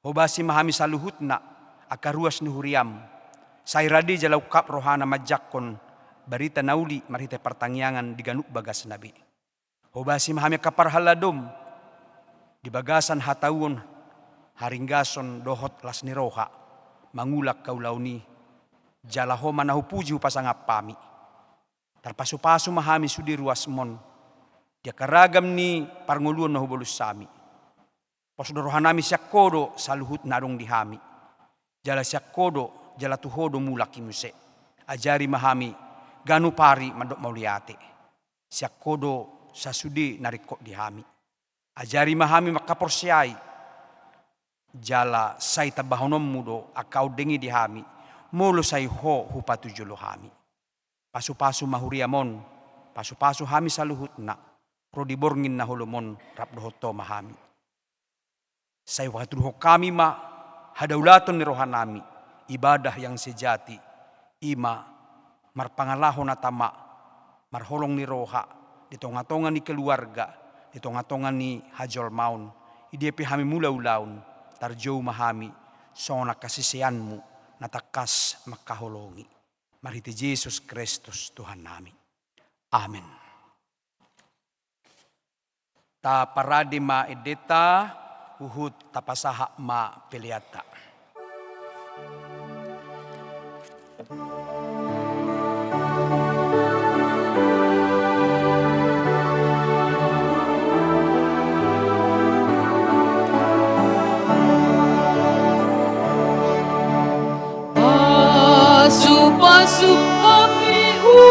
Hobasi ma hami saluhutna angka ruas ni huriaM. Sai rade jala ungkap rohana manjangkon barita na uli marhite partangiangan di ganup bagasna be. Hobasi ma hami angka parhalado-M di bagasan hatauon, haringgason dohot las ni roha mangula angka ulaon i, jala Ho ma na hupuji hupasangap hami. Tarpasu-pasu ma hami sude ruas-M on di angka ragam ni parngoluon na hubolus hami. Pos do rohanami sian Ho do saluhut na adong di hami. Jala sian Ho do, jala tu Ho do mulak i muse. Ajari ma hami ganup ari mandok mauliate. Sian Ho do sasude na ringkot di hami. Ajari ma hami mangkaporseai. Jala sai tambahononmu do angka ondeng i di hami, molo sai Ho hupatujolo hami. Pasu-pasu ma huriaM on, pasu-pasu hami saluhutna, ro di borngin na holom on rap dohot Ho ma hami. Sai hatuduhon hami ma hadaulaton ni rohanami, ibadah yang sejati, i ma marpangalaho na tama, marholong ni roha, di tonga-tonga ni keluarga, di tonga-tonga ni hajolmaon, i dia pe hami mangula ulaon, tarjou ma hami songon angka siseanMu na tangkas mangkaholongi. Marhite Jesus Kristus Tuhannami. Amen. Taparade ma endenta, huhut tapasahat ma peleanta. Pasu-pasu hami, o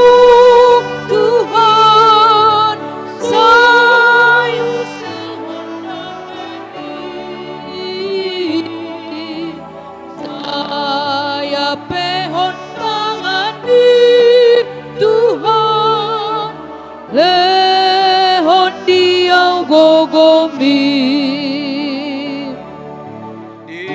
Tuhan, sai gogomi. Di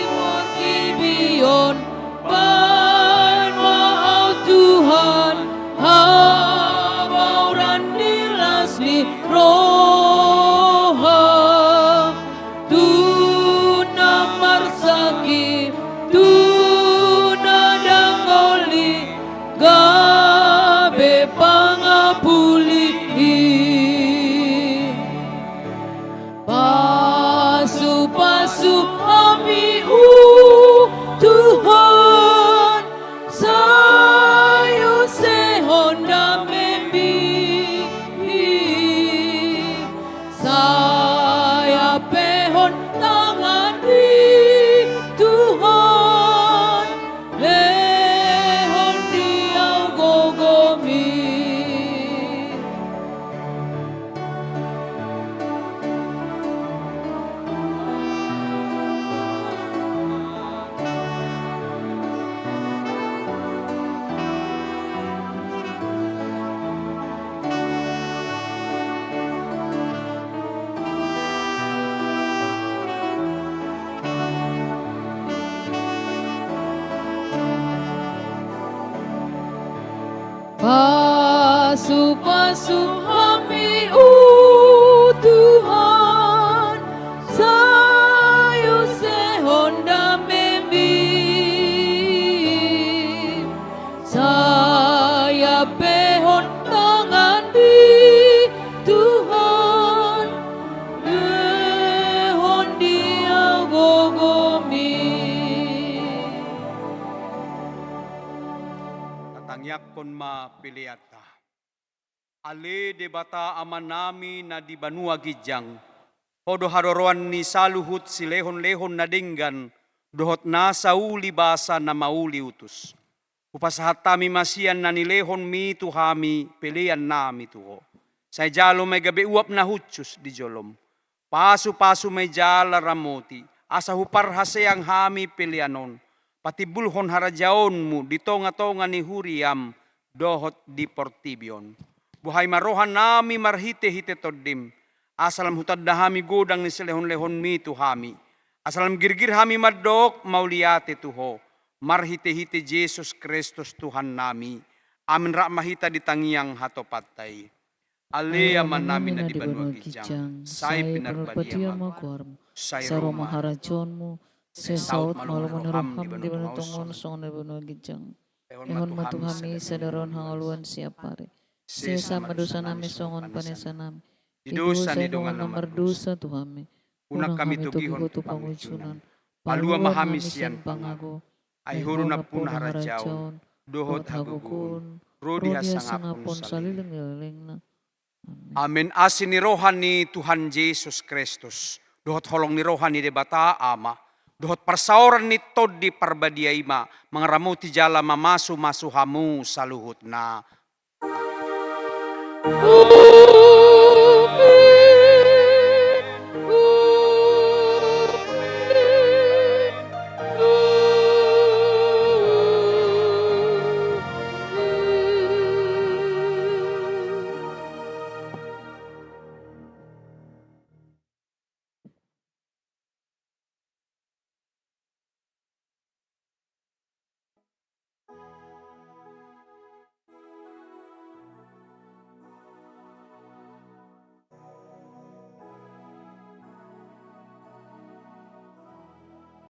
portibi on baen ma au Tuhan, habaoran ni las ni roha. Tu na marsakit, tu na dang uli, gabe pangapuli. Pasupasu hami, o Tuhan, sai usehon damemi. Sai ampehon tangan di Tuhan, lehon di au gogomi. Pasupasu hami, o Tuhan, sai usehon damemi. Sai ampehon tangan di Tuhan, lehon di au gogomi. Tatangiangkon ma peleanta. Ale Debata Amanami na di banua ginjang, Ho do haroroan ni saluhut silehonlehon na denggan dohot nasa uli basa na mauli utus. Hupasahat hami ma sian na nilehonmi tu hami peleannami tu Ho. Sai jalo ma i gabe uap na hushus di jolom. Pasupasu ma i jala ramoti, asa huparhaseang hami pelean on patimbulhon harajaonmu di tongatonga ni huriam dohot di portibi on. Buhai ma rohanami marhitehite Tondim, asa lam hutanda hami godang ni silehonlehonmi tu hami, asa lam girgir hami mandok mauliate tu Ho, marhitehite Jesus Kristus Tuhannami. Amin. Rap ma hita di tangiang hatopanta i. Ale Amanami na di banua ginjang, sai pinarbadia ma goarmu, sai ro ma harajaonmu, sai saut ma lomo ni roham di banua tonga on songon na di banua ginjang. Lehon ma tu hami sadari on hangoluan siapari. Sesa ma dosanami songon panesanami di dosa ni dongan na mardosa tu hami. Unang hami togihon tu pangunjunan. Palua ma hami sian pangago. Ai Ho do nampuna harajaon dohot hagogoon ro di hasangapon saleleng ni lelengna. Amin. Asi ni roha ni Tuhan Jesus Kristus dohot holong ni roha ni Debata Ama dohot parsaoran ni Tondi Parbadia i ma mangaramoti jala mamasumasu hamu saluhutna.